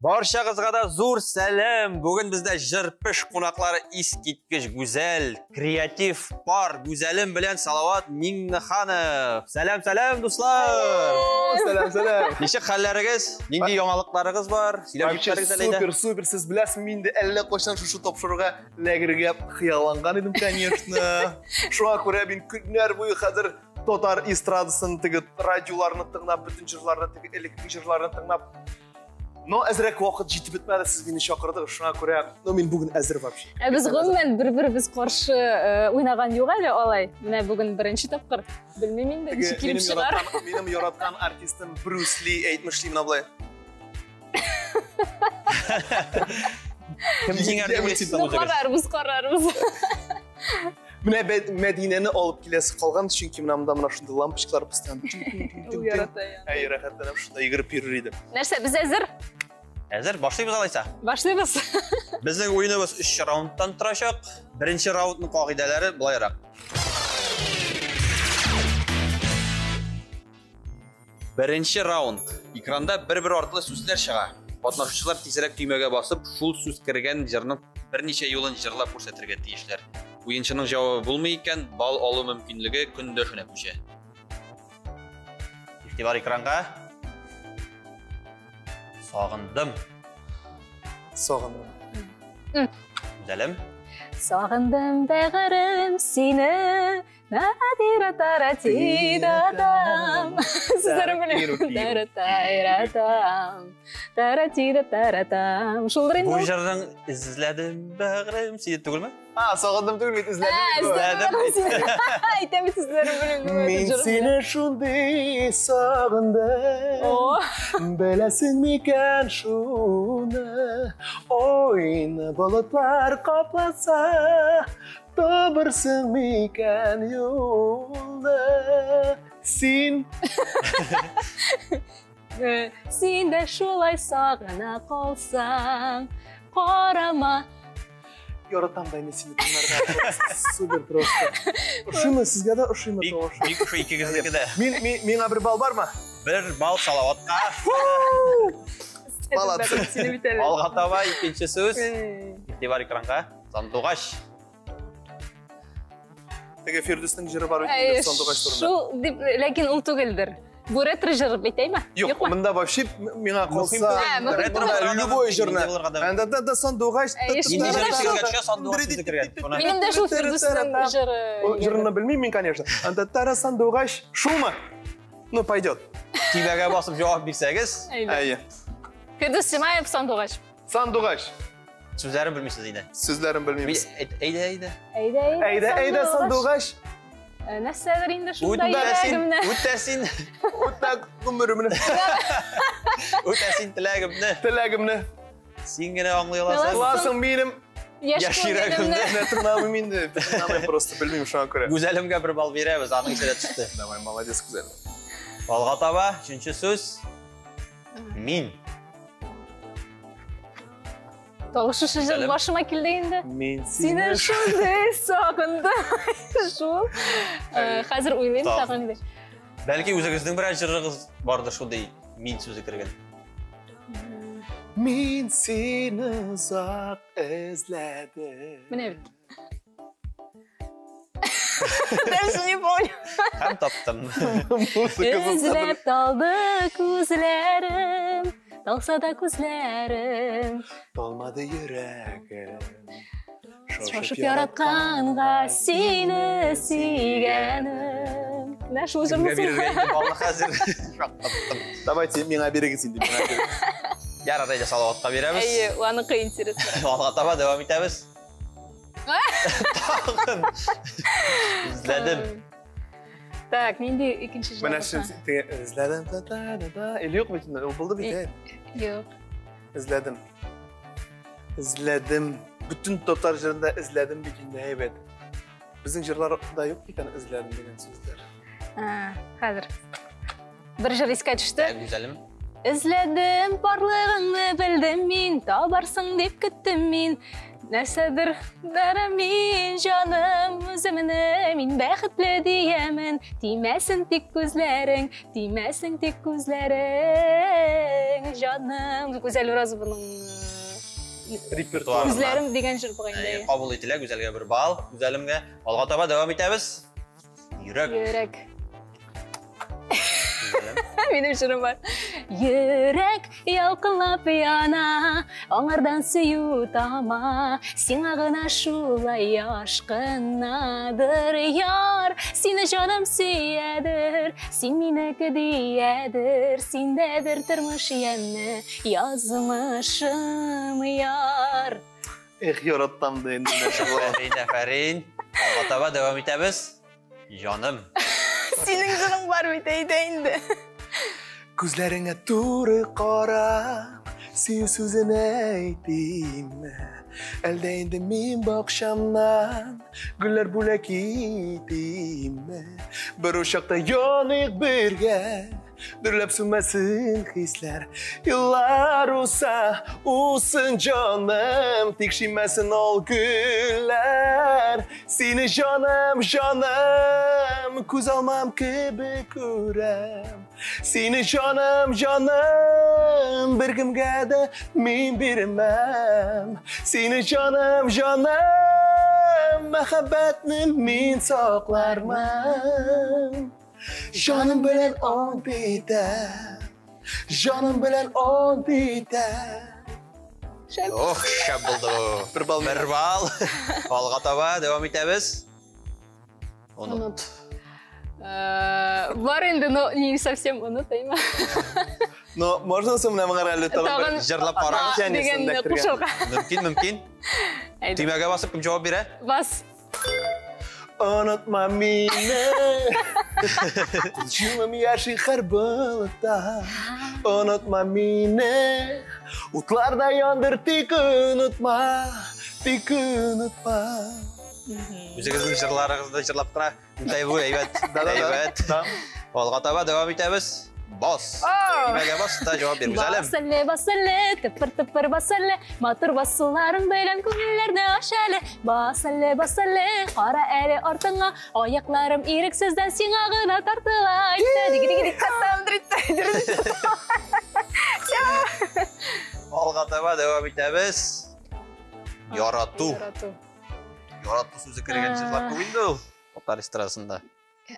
Барчагызга да зур сәлам! Бүген бездә җыр-пеш кунаклары искиткеч гүзәл, креатив пар Гүзәлем белән Салават Миңнеханов. Сәлам, сәлам, дуслар! Сәлам, сәлам! Ничек хәлләрегез? Нинди яңалыкларыгыз бар? Сөйләп җибәрегез әле. Супер, супер, сез беләсезме, мин инде әллә кайчан шушы тапшыруга эләгергә хыялланган идем, конечно. Шуңа күрә мин көннәр буе хәзер татар эстрадасын, теге радиоларны тыңлап, бөтен җырларны, теге элекке җырларны тыңлап. Но әзрәк вакыт җитеп бетмәде, сез мине чакырдыгыз, шуңа күрә, ну мин бүген әзер вообще. Ә без гомумән бер-беребез каршы уйнаган юк әле алай. Менә бүген беренче тапкыр. Белмим инде, ничек килеп чыгар. Минем яраткан артистым Брюс Ли әйтмешли менә болай. Кем җиңәр дип уйлыйсыз? Ну, карарбыз, карарбыз. Менә Мәдинәне алып киләсе калган, чөнки менә монда менә шундый лампочкалар постоянно. Ул ярата я. Әй, рәхәтләнеп шунда йөгереп йөрер идем. Нәрсә, без әзер? Әзер, башлыйбыз алайса. Башлыйбыз. Безнең уеныбыз 3 раундтан торачак. Беренче раундның кагыйдәләре былайрак. Беренче раунд. Экранда бер-бер артлы сүзләр чыга. Катнашучылар тизрәк төймәгә басып, шул сүз кергән җырның берничә юлын җырлап күрсәтергә тиешләр. Уенчының җавабы булмый икән, балл алу мөмкинлеге көндәшенә күчә. Игътибар экранга. Сагындым. Сагындым. Гүзәлем. Сагындым бәгырем сине, Тара-тира-тара-ти-да-там. Сүзләрен беләм. Тара-тайра-там. Тара-тира-тара-там. Шулдыр инде. Бу җырның эзләдем бәгърем сине түгелме? А, сагындым түгел бит, эзләдем. Эзләдем. Әйтәм бит сүзләрен беләм. Мин сине шундый сагындым. Беләсең микән шуны? Ойны болытлар капласа, табырсың микән юлны? Син. Син дә шулай сагына калсаң, карама. Яратам да инде сине тыңларга. Супер просто. Ошыймы, сезгә дә ошыймы тавышы? Бик ошый икегезнеке дә. Мин миңа бер балл бармы? Бер балл Салаватка. Молодцы. Алга таба икенче сүз. Игътибар экранга. Сандугач. Теге Фирдүснең җыры бар бит инде сандугач турында. Шул дип, ләкин ул түгелдер. Бу ретро җыр бит, әйме? Юк, монда вообще миңа калса ретро любой җырны. Анда да сандугач. Нинди җыр исегезгә төшә, сандугач сүзе кергән. Минем дә шул Фирдүснең җыры. Ул җырны белмим мин, конечно. Анда тара сандугач. Шулмы? Ну, пойдет. Төймәгә басып җавап бирсәгез. Әйе. Фирдүс Тимаев, сандугач. Сандугач. Сүзләрен белмисез инде. Сүзләрен белмибез. Әйдә, әйдә. Әйдә, әйдә, әйдә, сандугач. Нәрсәдер инде шунда йөрәгемне. Үтә син. Үтә гомеремне. Үтә син теләгемне. Теләгемне. Син генә аңлый аласың. Аласың минем яшь йөрәгемне. Менә тыңламыйм инде. Тыңламыйм просто, белмим шуңа күрә. Гүзәлемгә бер балл бирәбез, аның исенә төште. Давай, молодец, Гүзәл. Алга таба, өченче сүз. Мин. Тавышы шыжыр башыма килде инде. Мин сине шундый сагындым. Шул. Хәзер уйлыйм тагын инде. Бәлки үзегезнең берәр җырыгыз бардыр шундый мин сүзе кергән. Мин сине озак эзләдем. Менә бит. Даже не помню. Һәм таптым. Эзләп талды күзләрем, талса да күзләрем. Талмады йөрәгем. Шашып яратканга сине сөйгәнем. Менә шул җырны. Кемгә бирергә инде балны хәзер? Шаккаттым. Давайте миңа бирегез инде, миңа бирегез. Ярар, әйдә Салаватка бирәбез. Әйе, аныкы интересно. Алга таба дәвам итәбез. Тагын. Эзләдем. Так, нинди икенче җыр? Менә теге эзләдем та та та та. Или юк бит инде, ул булды бит, әй. Юк. Эзләдем. Эзләдем. Бөтен татар җырында эзләдем бит инде, әйбәт. Безнең җырларда юк микән эзләдем дигән сүзләр? Хәзер. Бер җыр искә төште. Гүзәлем. Эзләдем барлыгыңны белдем мин, табарсың дип көттем мин. Нәрсәдер мин җаным үземне мин бәхетле диямен. Тимәсен тик күзләрең, тимәсен тик күзләрең, җаным. Гүзәл Уразованың репертуар. Күзләрем дигән җыр бугай инде. Кабул ителә Гүзәлгә 1 балл. Гүзәлемгә. Алга таба дәвам итәбез. Йөрәк. Йөрәк. Минем җырым бар. Йөрәк ялкынлап яна, аңардан сөю тама, сиңа гына шулай ашкынадыр яр, сине җаным сөядер, син минеке диядер, синдәдер тормыш яме, язмышым яр. Эх, яраттам да инде менә шулай. Афәрин, афәрин. Алга таба дәвам итәбез. Җаным. Синең җырың бар бит, әйдә инде. Күзләреңә туры карап, сөю сүзен әйтимме? Әлдә инде мин бакчамнан гөлләр бүләк итимме? Бер учакта яныйк бергә, дөрләп сүнмәсен хисләр. Еллар узса, узсын җаным, тик шимәсен ал гөлләр. Сине җаным, җаным, күз алмам кебек күрәм. Сине җаным, җаным, бер кемгә дә мин бирмәм. Сине җаным, җаным, мәхәббәтне мин саклармын. Җаным белән ант итәм, җаным белән ант итәм. Шәп. Ох, шәп булды бу. Бер балл. 1 балл. Алга таба дәвам итәбез. Оныт. Бар инде, но не совсем оныт, әйме? Но можно соң менә моңа әле тагын бер Тагын җырлап карагыз. Дигәнне кушылга. Мөмкин, мөмкин. Әйдә. Төймәгә басып кем җавап бирә? Бас. Онытма мине. Күзем яши һәр болытта. Онытма мине. Утларда яндыр, тик онытма, тик онытма. Үзегезнең җырларыгызны җырлап кына үтәй бу, әйбәт. Да-да-да. Әйбәт. Да. Алга таба дәвам итәбез. Бас. Төймәгә бас та җавап бир, Гүзәлем. Бас әле, бас әле, тыпыр-тыпыр бас әле, матур басуларың белән күңелләрне ач әле. Бас әле, бас әле, кара әле артыңа, аякларым ирексездән сиңа гына тартыла. Алга таба дәвам итәбез. Ярату. Ярату. Ярату сүзе кергән җырлар күп инде ул татар эстрадасында.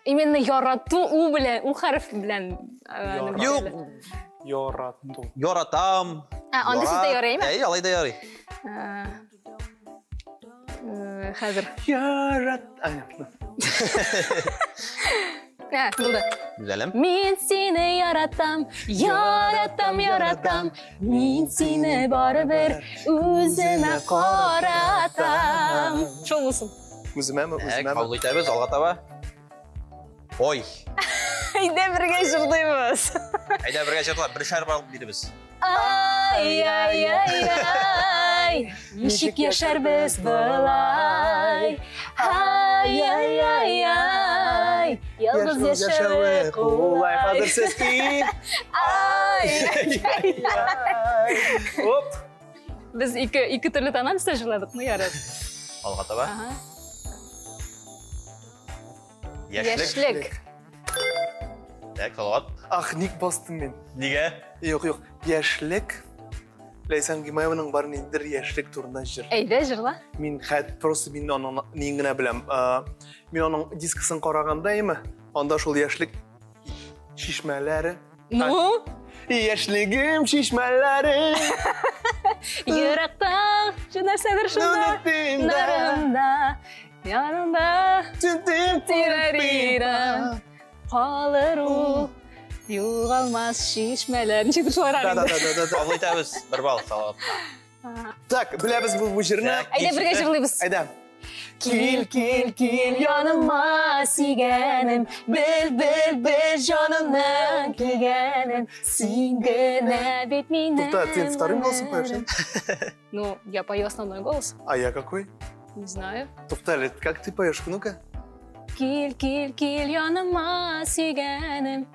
Именно ярату у белән, у хәреф белән. Юк. Ярату. Яратам. А, анда сүз дә ярыймы? Әй, алай да ярый. Хәзер. Ярат. Ә, булды. Гүзәлем. Мин сине яратам, яратам, яратам. Мин сине барыбер үземә каратам. Шул булсын. Үземәме, үземәме? Кабул итәбез, алга таба. Ой. Әйдә бергә җырлыйбыз. Әйдә бергә җырлап, бершәр балл биребез. Ай, ай, ай, ай. Ничек яшәрбез болай? Ай, ай, ай, ай. Ялгыз яшәве кулай. Хәзер сез ки. Ай, ай, ай. Оп. Без ике төрле тональностьта җырладык, ну ярар. Алга таба. Яшьлек. Яшьлек. Так, Салават. Ах, ник бастым мин? Нигә? Юк, юк. Яшьлек. Ләйсән Гимаеваның бар ниндидер яшьлек турында җыр. Әйдә, җырла. Мин хәт просто мин аның ни генә беләм. Мин аның дискысын караганда име, анда шул яшьлек чишмәләре. Ну? Яшьлегем чишмәләре. Йөрәктә нәрсәдер шунда. Нарында, янында. Тирәрирә. Калыр ул. Югалмас чишмәләр. Ничектер шулайрак Да, да, инде. да, да, да. Кабул итәбез. 1 балл, Салават. Так, беләбез бу җырны. Так, Әйдә бергә җырлыйбыз. Әйдә. Кил, кил, кил яныма сөйгәнем, бел, бел, бел җанымның килгәнен, син генә бит минем. Тукта, ты вторым голосом поешь, нет? Ну, я пою основной голос. А я какой? Не знаю. Тукта, как ты поешь? Ну-ка. Кил, кил, кил яныма сөйгәнем.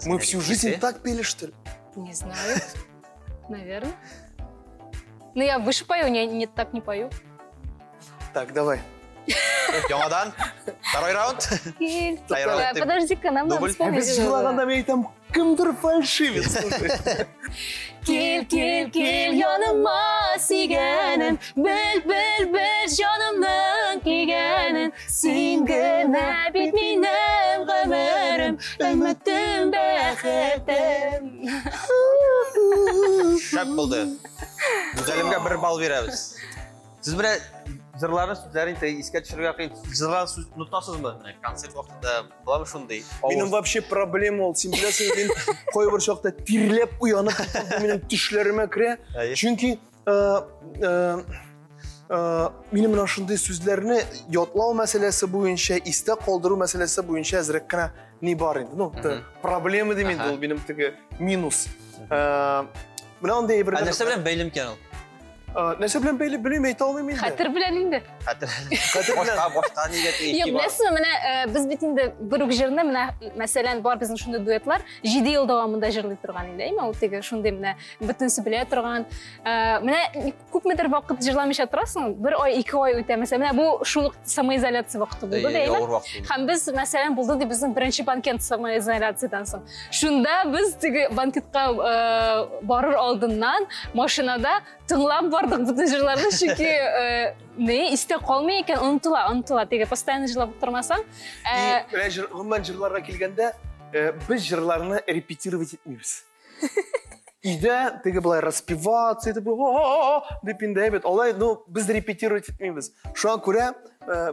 Мы всю жизнь так пели, что ли? Не знаю. Наверное. Ну, я выше пою, не так не пою. Так, давай. Яңадан. Второй раунд. Кил. Второй раунд. Подожди-ка, нам надо Дубль. Ә вспомнить. без җырлаганда мин әйтәм, кемдер фальшивит, слушай. Кил, кил, кил, яныма сөйгәнем, бел, бел, бел, җанымның көйгәнен. Син генә бит минем гомерем, өметем, бәхетем. Шәп булды. Гүзәлемгә бер балл бирәбез. Сез менә җырларның сүзләрен инде искә төшерергә кыен. Җырлар сүз онытасызмы? Менә концерт вакытында буламы шундый? Минем вообще проблема ул. Син беләсең, мин кайбер чакта тирләп уянып китәм, бу минем төшләремә керә. Әйе. Чөнки минем менә шундый сүзләрне ятлау мәсьәләсе буенча, истә калдыру мәсьәләсе буенча әзрәк кенә ни бар инде. Ну, проблема дим инде ул минем теге минус. Менә андый Ә әйберләр. нәрсә белән бәйле микән ул? Нәрсә белән бәйле белмим, әйтә алмыйм инде. Хәтер белән инде. Хәтер. Хәтер белән. Башка, башка нигә Юк, беләсезме, менә без бит инде бер үк җырны, менә мәсәлән, бар безнең шундый дуэтлар, 7 ел дәвамында җырлый торган инде, әйме, ул теге шундый менә бөтенесе белә торган. Менә күпмедер вакыт җырламыйча торасың, бер ай, ике ай үтә. Мәсәлән, менә бу шул ук самоизоляция вакыты булды, да, әйме? Авыр вакыт булды. Һәм без, мәсәлән, булды ди безнең беренче банкет самоизоляциядән соң. Шунда без теге банкетка барыр алдыннан машинада тыңлап бардык бөтен җырларны, чөнки не истә калмый икән, онытыла, онытыла. Теге постоянно җырлап тормасаң, И, менә гомумән җырларга килгәндә, без җырларны репетировать итмибез. Өйдә теге болай распеваться итеп, «О-о-о» дип инде әйбәт. Алай, ну, без репетировать итмибез. Шуңа күрә,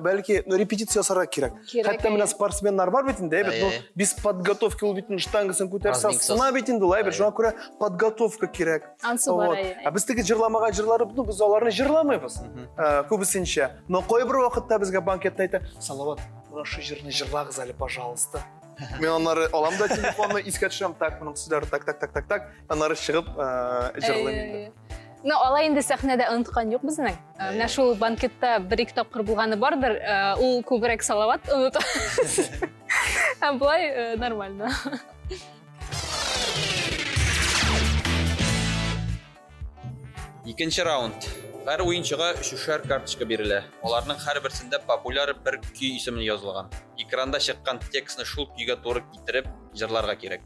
бәлки, ну, репетиция ясарга кирәк. Кирәк, Хәтта менә әйе. спортсменнар бар бит инде, әйбәт, ну, Әйе. без подготовки ул бит инде штангасын күтәрсә, Разминкасыз. сына бит инде ул, әйбәт. Әйе. Шуңа күрә подготовка кирәк. Ансы бар, Вот. әйе. Ә без теге җырламаган җырлары, ну, без аларны җырламыйбыз. Күбесенчә. Но кайбер вакытта безгә банкетта әйтә, Салават, менә шу җырны җырлагыз әле, пожалуйста. Мин аннары алам да телефонны, искә төшерәм, так, моның сүзләре так, так, так, так, так. Аннары чыгып, җырлыйм инде. Ну, алай инде сәхнәдә оныткан юк безнең. Менә шул банкетта бер-ике тапкыр булганы бардыр, ул күбрәк Салават оныта. Ә болай нормально. Икенче раунд. Һәр уенчыга өчешәр карточка бирелә. Аларның һәрберсендә популяр бер көй исеме язылган. Экранда чыккан текстны шул көйгә туры китереп җырларга кирәк.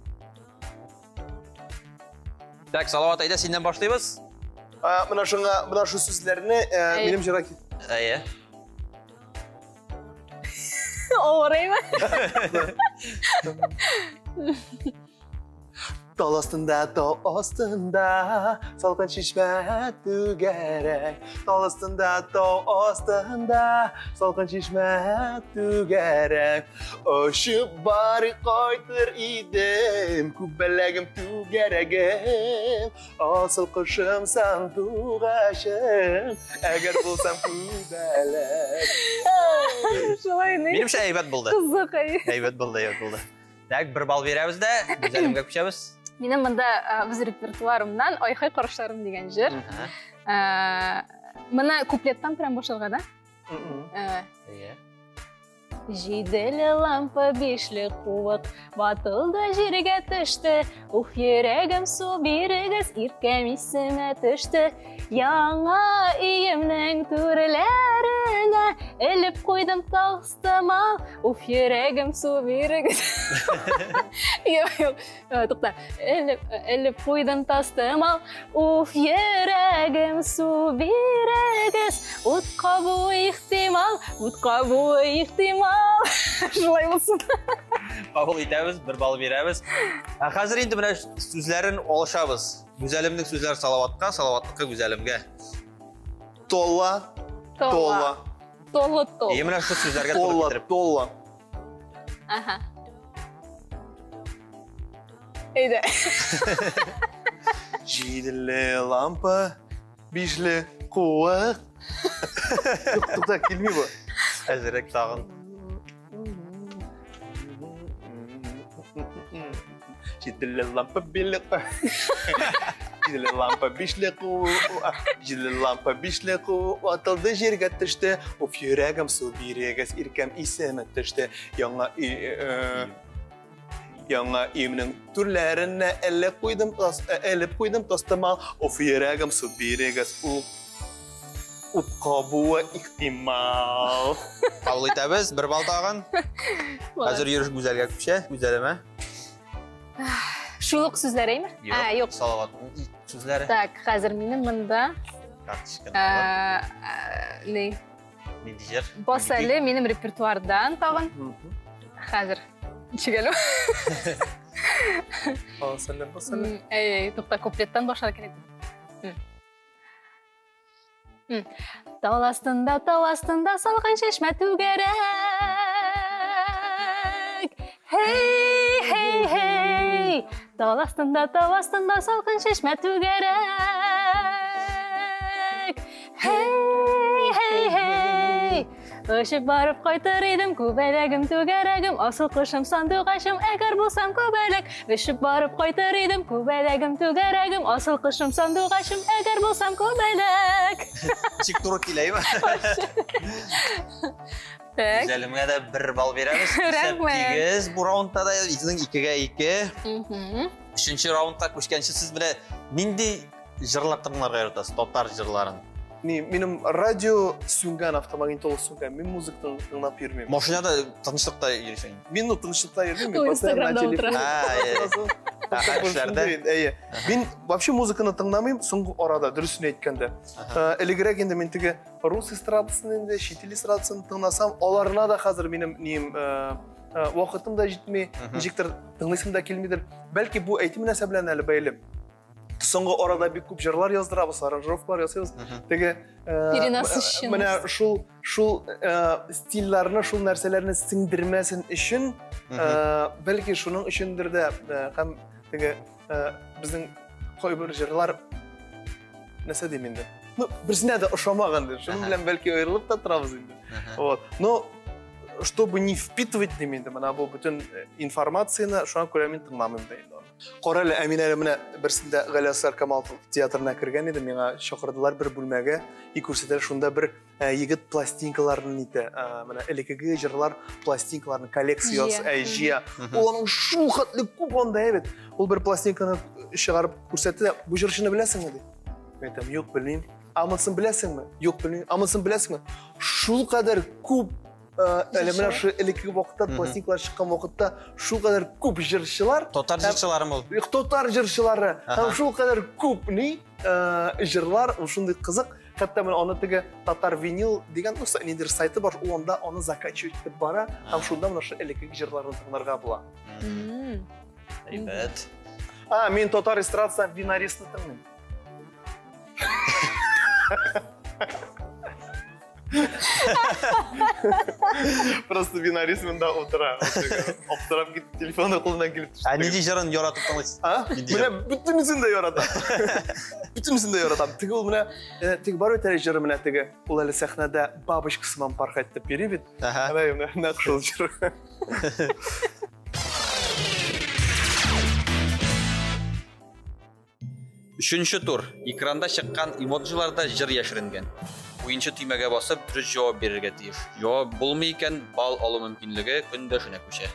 Так, Салават, әйдә синнән башлыйбыз. Менә шуңа, менә шу сүзләрне минем җырга Әйе. Авыраймы? Тал астында, тау астында, салкын чишмә түгәрәк. Тал астында, тау астында, салкын чишмә түгәрәк. Очып барып кайтыр идем, күбәләгем түгәрәгем. Асыл кошым сандугачым, әгәр булсам күбәләк. Шулай ни? Минемчә әйбәт булды. Кызык, әйе. Әйбәт булды, әйбәт булды. Так, бер балл бирәбез дә, Гүзәлемгә күчәбез. Минем монда үз репертуарымнан Айхай карашларым дигән җыр. Моны куплеттан прям башларга, да? Әйе. Җиделе лампа бишле куык, ватылды җиргә төште. Ух, йөрәгем су бирегез, иркәм исемә төште. Яңа өемнең түрләренә элеп куйдым тастымал. Уф, йөрәгем су бирегез. Юк, юк, тукта. Элеп куйдым тастымал. Уф, йөрәгем су бирегез. Ут кабу ихтимал, ут кабу ихтимал. Шулай булсын. Кабул итәбез, бер балл бирәбез. Ә хәзер инде менә сүзләрен алышабыз. Гүзәлемнең сүзләре Салаватка, Салаватныкы Гүзәлемгә. Тола, тола, Тола, тола. Е, менә шул сүзләргә туры тола, китереп. тола. Ага. Әйдә. Җиделе лампа, бишле куык. Юк, тукта, килми бу. Әзерәк тагын. Җиделе лампа, биле Җиделе лампа, бишле куык. Җиделе лампа, бишле куык. Атылды җиргә төште. Уф, йөрәгем су бирегез, иркәм исеме төште. Яңа өй, яңа өемнең түрләренә элеп куйдым, элеп куйдым тастымал. Уф, йөрәгем су бирегез, ут кабуы ихтимал. Кабул итәбез, бер балл тагын. Хәзер йөреш Гүзәлгә күчә. Гүзәлемә. Шул ук сүзләр әйме? Ә, юк. Салаватның сүзләре. Так, хәзер минем монда Карточканы алып. Ни? Нинди җыр? Бас әле минем репертуардан тагын. Хәзер. Ничек әле? Бас әле, бас әле. Әй, тукта, куплеттан башлар кирәк. Тау астында, тау астында салкын чишмә түгәрәк. Хей, хей, хей. Тау астында, тау астында салкын чишмә түгәрәк. Хей, хей, хей. Очып барып кайтыр идем, күбәләгем, түгәрәгем, асыл кошым, сандугачым, әгәр булсам күбәләк. Очып барып кайтыр идем, күбәләгем, түгәрәгем, асыл кошым, сандугачым, әгәр булсам күбәләк. Ничек туры килә, әйме? Так. Гүзәлемгә дә бер балл бирәбез. Рәхмәт. Тигез бу раундта да безнең 2-2. Өченче раундка күчкәнче сез менә нинди җырлар тыңларга яратасыз? Татар җырларын. Ни, минем радио сүнгән, автомагнитола сүнгән. Мин музыка тыңлап йөрмим. Машинада тынычлыкта йөрисең. Мин ну тынычлыкта йөрмим, Ул мин постоянно Инстаграмда на утыра. телефоне. Эшләрдә. Әйе. Мин вообще музыканы тыңламыйм соңгы арада, дөресен әйткәндә. Элегрәк инде мин теге рус эстрадасын инде, чит ил эстрадасын тыңласам, аларына да хәзер минем нием вакытым да җитми, ничектер тыңлыйсым да килмидер. Бәлки бу әйтем нәрсә белән әле бәйле. Соңгы арада бик күп җырлар яздырабыз, аранжировкалар ясыйбыз. Теге Перенасыщенность. Менә шул шул стильләрне, шул нәрсәләрне сеңдермәсен өчен, бәлки шуның өчендер дә һәм теге безнең кайбер җырлар нәрсә дим инде. Ну, берсенә дә ошамаган дип. Шуның белән бәлки аерылып та торабыз инде. Вот. Но чтобы не впитывать дим инде, менә бу бөтен информацияне, шуңа күрә мин тыңламыйм да инде аны. Кара әле, ә мин әле менә берсендә Галиәсгар Камал театрына кергән идем, миңа чакырдылар бер бүлмәгә, и күрсәтәләр шунда бер егет пластинкаларын нитә, менә элеккеге җырлар пластинкаларын коллекция җыя. Ул аның шул хәтле күп анда әйбәт. Ул бер пластинканы чыгарып күрсәтте дә, бу җырчыны беләсеңме ди. Мин әйтәм, юк, белмим. Амонсын беләсеңме? Юк, белмим. Амонсын беләсеңме? Шул кадәр күп әле менә шу элеккеге вакытта пластинкалар чыккан вакытта шул кадәр күп җырчылар, Татар җырчылары ул. Татар җырчылары һәм шул кадәр күп ни җырлар, ул шундый кызык. Хәтта менә аны теге татар винил дигән, ну, ниндидер сайты бар, ул анда аны закачивать итеп бара һәм шунда менә шу элеккеге җырларны тыңларга була. Әйбәт. А, мин татар эстрадасынан Винарисны тыңлыйм. Просто Винарис монда утыра. Аптырап китеп, телефоны кулыннан килеп төште. Ә нинди җырын яратып тыңлыйсыз? А? Менә бөтенесен дә яратам. Бөтенесен дә яратам. Теге ул менә, теге бар бит әле җыры менә теге. Ул әле сәхнәдә бабочка сыман порхать итеп йөри бит. Әнә менә нәкъ шул җыр. Өченче тур. Экранда чыккан эмоджиларда җыр яшеренгән. Уенчы төймәгә басып, дөрес җавап бирергә тиеш. Җавап булмый икән, балл алу мөмкинлеге көндәшенә күчә.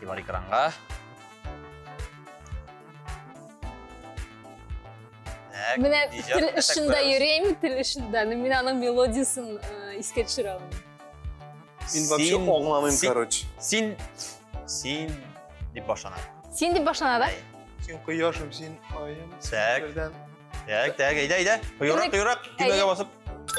Игътибар экранга. Менә тел очында йөрим, тел очында. Мин аның мелодиясын искә төшерә алмыйм. Мин вообще аңламыйм, короче. Син, син дип башлана. Син дип башлана да? Син кояшым, син аем. Так. Так, так, әйдә, әйдә. Кыюрак, кыюрак, төймәгә басып.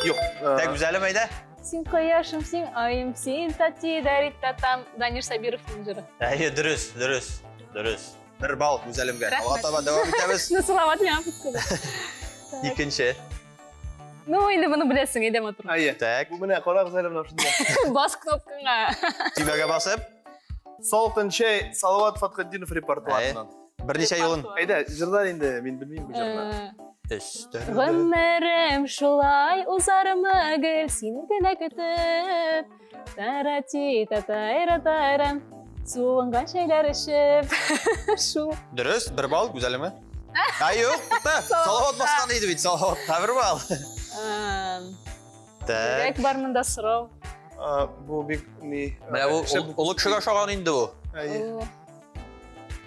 Юк. Так, Гүзәлем, әйдә. Син кояшым, син аем, син тати дарит татам. Данир Сабировның җыры. Әйе, дөрес, дөрес, дөрес. Бер балл Гүзәлемгә. Алга таба дәвам итәбез. Ну, Салават миңа куткыды. Икенче. Ну, инде моны беләсең, әйдә матур. Әйе. Так. Бу менә карагыз әле менә шунда. Бас кнопкаңа. Төймәгә басып. Салкын чәй, Салават Фатхетдинов репертуарыннан. Берничә юлын. Әйдә, җырлар инде, мин белмим бу җырны. Гомерем шулай узармы гел сине генә көтеп. Тарати татайра тайра. Суынган чәйләр эчеп. Шул. Дөрес, бер балл, Гүзәлеме? Ай, юк, тукта. Салават баскан иде бит, Салаватка бер балл. Так. Бар монда сорау. Бу бик ни. Менә бу олы кешегә ошаган инде бу. Әйе.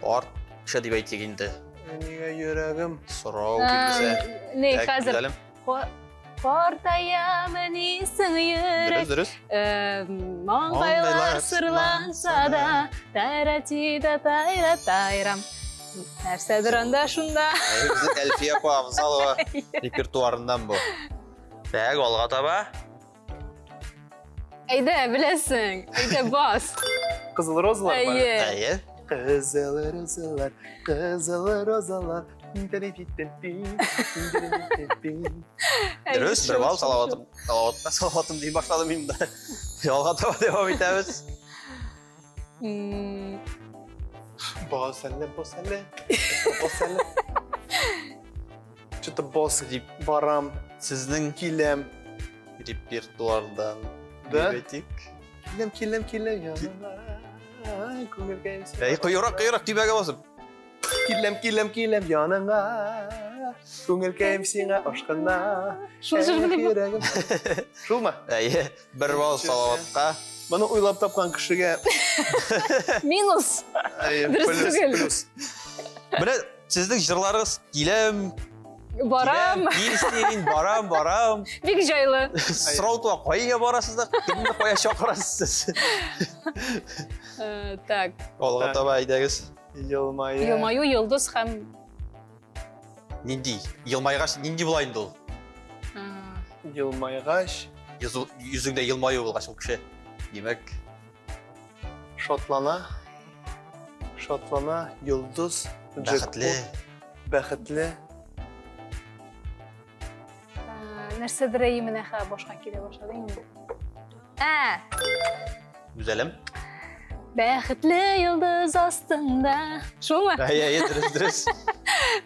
Арт кеше дип әйтик инде. Нигә йөрәгем? Сорау билгесе. Ни, хәзер. Картаямыни соң йөрәк? Дөрес, дөрес. Маңгайлар сырланса да, тайра-ти-та тайра-тайрам. Нәрсәдер анда шунда. Безнең Әлфия апа Афзалова репертуарыннан бу. Так, алга таба. Әйдә, беләсең. Әйдә, бас. Кызыл розалар бар. Әйе. Әйе. Кызыл розалар, кызыл розалар. Дөрес, бер балл Салаватым. Салаватка Салаватым ди башладым инде. Алга таба дәвам итәбез. Бас әле, бас әле, бас әле. Что-то бас Дип барам, сезнең киләм. репертуардан Да? дип әйтик. Киләм, киләм, киләм яныңа. Күңелгәем сиңа. Әй, кыюрак, кыюрак төймәгә басып. Киләм, киләм, киләм яныңа. Күңелкәем сиңа ашкына. Шул җырны дип Йөрәгем. Шулмы? Әйе, бер балл Салаватка. Моны уйлап тапкан кешегә минус. әйе, Дөрес плюс, түгел. плюс. Менә сезнең җырларыгыз киләм, Барам. киләм, килсин, барам, барам. Бик җайлы. Сорау туа, кая барасыз да, кемне кая чакырасыз сез? Так. Алга таба әйдәгез. Елмая. Елмаю, йолдыз һәм Нинди? Елмайгач нинди була инде ул? Елмайгач, Йөзеңдә елмаю булгач ул кеше. Димәк, шатлана. Шатлана, йолдыз, бәхетле. джекпот, бәхетле. Нәрсәдер әйе менә хә башка килә башлады инде. Ә, Гүзәлем. бәхетле йолдыз астында. Шулмы? Әйе, әйе, дөрес, дөрес.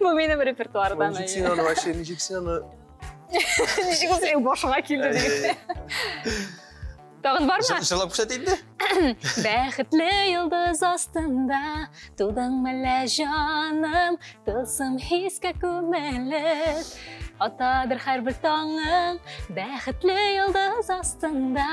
Бу минем репертуардан. Ничек син аны вообще, ничек син аны? Ничек ул синең башыңа килде дип. Тагын бармы? Җырлап күрсәт инде. Бәхетле йолдыз астында тудың мәллә җаным, тылсым хискә күмелеп, атадыр һәрбер таңың. Бәхетле йолдыз астында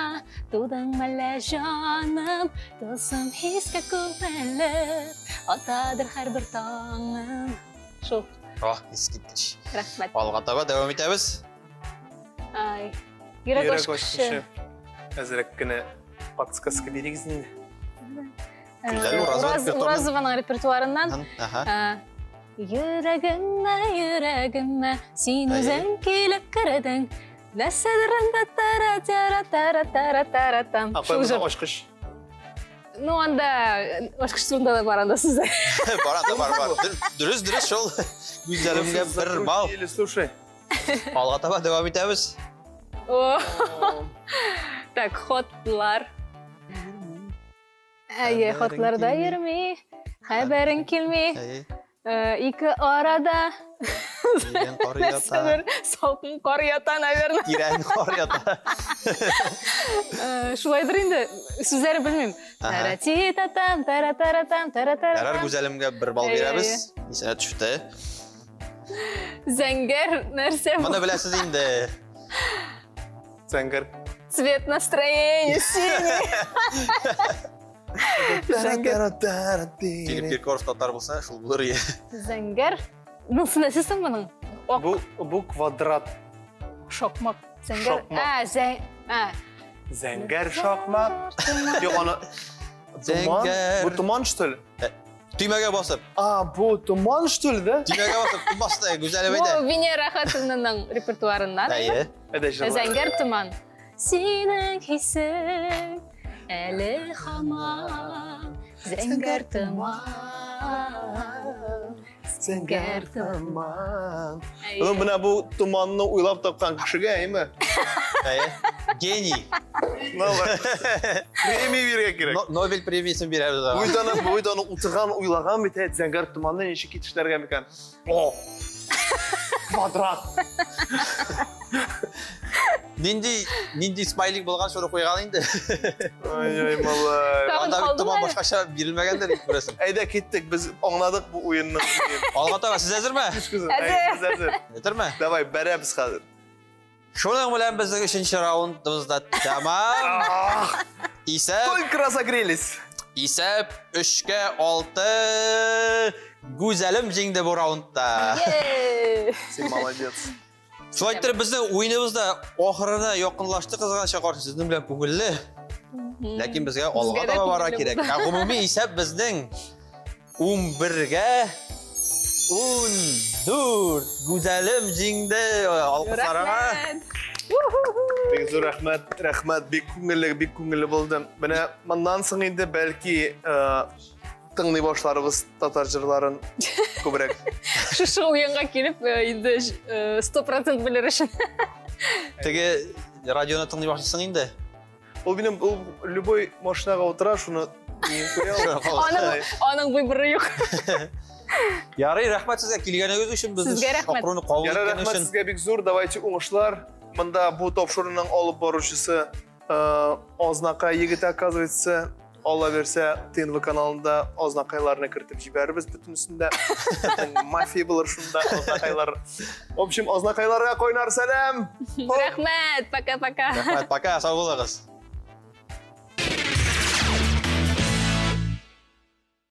тудың мәллә җаным, тылсым хискә күмелеп, атадыр һәрбер таңың. Шул, Ах, искиткеч. рәхмәт. Алга таба дәвам итәбез. Ай, йөрәк ачкычы. Әзрәк кенә подсказка бирегез инде. Гүзәл Уразова репертуарыннан. Уразованың репертуарыннан. Аһа. Йөрәгемә, йөрәгемә, син Әйе. үзең килеп кердең. Нәрсәдер анда тара тара тара тара тара там. Апай, Шул монда җыр. ачкыч. Ну, анда ачкыч турында да бар анда сүзе. Бар анда, бар, бар. Дөрес, дөрес шул. Гүзәлемгә бер балл. Закрутили, слушай. Алга таба дәвам итәбез. О, Так, хатлар. Әйе, Хәбәрең хатларда килми. йөрми, хәбәрең килми. Әйе. Ике арада Тирән кар ята. нәрсәдер салкын кар ята, наверное. Тирән кар ята. Шулайдыр инде. Сүзләрен белмим. Аһа. Тара-ти-та-там, тара-тара-там, Ярар, тара-тара-там. Гүзәлемгә бер балл Әйе, бирәбез. Исенә төште. Зәңгәр нәрсә бу? Моны беләсез инде. Зәңгәр. Цвет настроения синий. Зәңгәр. Филипп Киркоров татар булса, шул булыр иде. Зәңгәр. Ну, нәрсә соң моның? Ак Бу бу квадрат. шакмак. Зәңгәр. Шакмак. Ә, зәң. Ә. Зәңгәр шакмак. Юк, аны туман. Зәңгәр. Бу туман, что ли? Төймәгә басып. А, бу туман, что ли, да? Төймәгә басып, басты, Гүзәлем Бу әйтә. Венера Хатынның репертуарыннан. Әйе. Әйдә җырла. Зәңгәр томан. Синең хисең әле һаман зәңгәр томан. Зәңгәр томан. Әйе. Ну, менә бу томанны уйлап тапкан кешегә, әйме? Әйе. Гений. Премия бирергә кирәк. Нобель премиясен бирәбез аңа. Бу иданы утырган, уйлаган бит, әйт, зәңгәр томанны ничек итешләргә микән? О! Квадрат. Нинди нинди смайлик булган шуны куйган инде. Ай-ай, малай. Тагын Анда бит калдымы томан әле? башкача бирелмәгәндер дип күрәсең. Әйдә киттек, без аңладык бу уенны. Алга таба сез әзерме? Әзер. Әзер. Без әзер. Әзерме? Давай, бәрәбез хәзер. Шуның белән безнең өченче раундыбыз да тәмам. Ах, Исәп Только разогрелись. исәп 3-6. Гүзәлем җиңде бу раундта. Е! Син молодец. Шулай иттереп, безнең уеныбыз да ахырына якынлашты, кызганычка каршы, сезнең белән күңелле. Ләкин безгә алга таба бара кирәк. Ә гомуми исәп безнең 11-гә 14. Гүзәлем җиңде. Алкышларга. Бик зур рәхмәт, рәхмәт, бик күңелле, бик күңелле булды. Менә моннан соң инде бәлки э, тыңлый башларыбыз татар җырларын күбрәк. Шушы уенга килеп э, инде 100% э, белер өчен. Теге радионы тыңлый башлыйсың инде. Ул минем ул любой машинага утыра, шуны Аның аның выборы юк. Ярый, рәхмәт сезгә килгәнегез өчен, безне Сезгә рәхмәт. чакыруны кабул Ярый, иткән рәхмәт өчен. сезгә бик зур. Давайте уңышлар. Монда бу тапшыруның алып баручысы э, Азнакай егете, оказывается. Алла бирсә, ТНВ каналында Азнакайларны кертеп җибәрербез бөтенесен дә. Безнең мафия булыр шунда Азнакайлар. В общем, Азнакайларга кайнар сәлам. Рәхмәт, пока-пока. Рәхмәт, пока, сау булыгыз.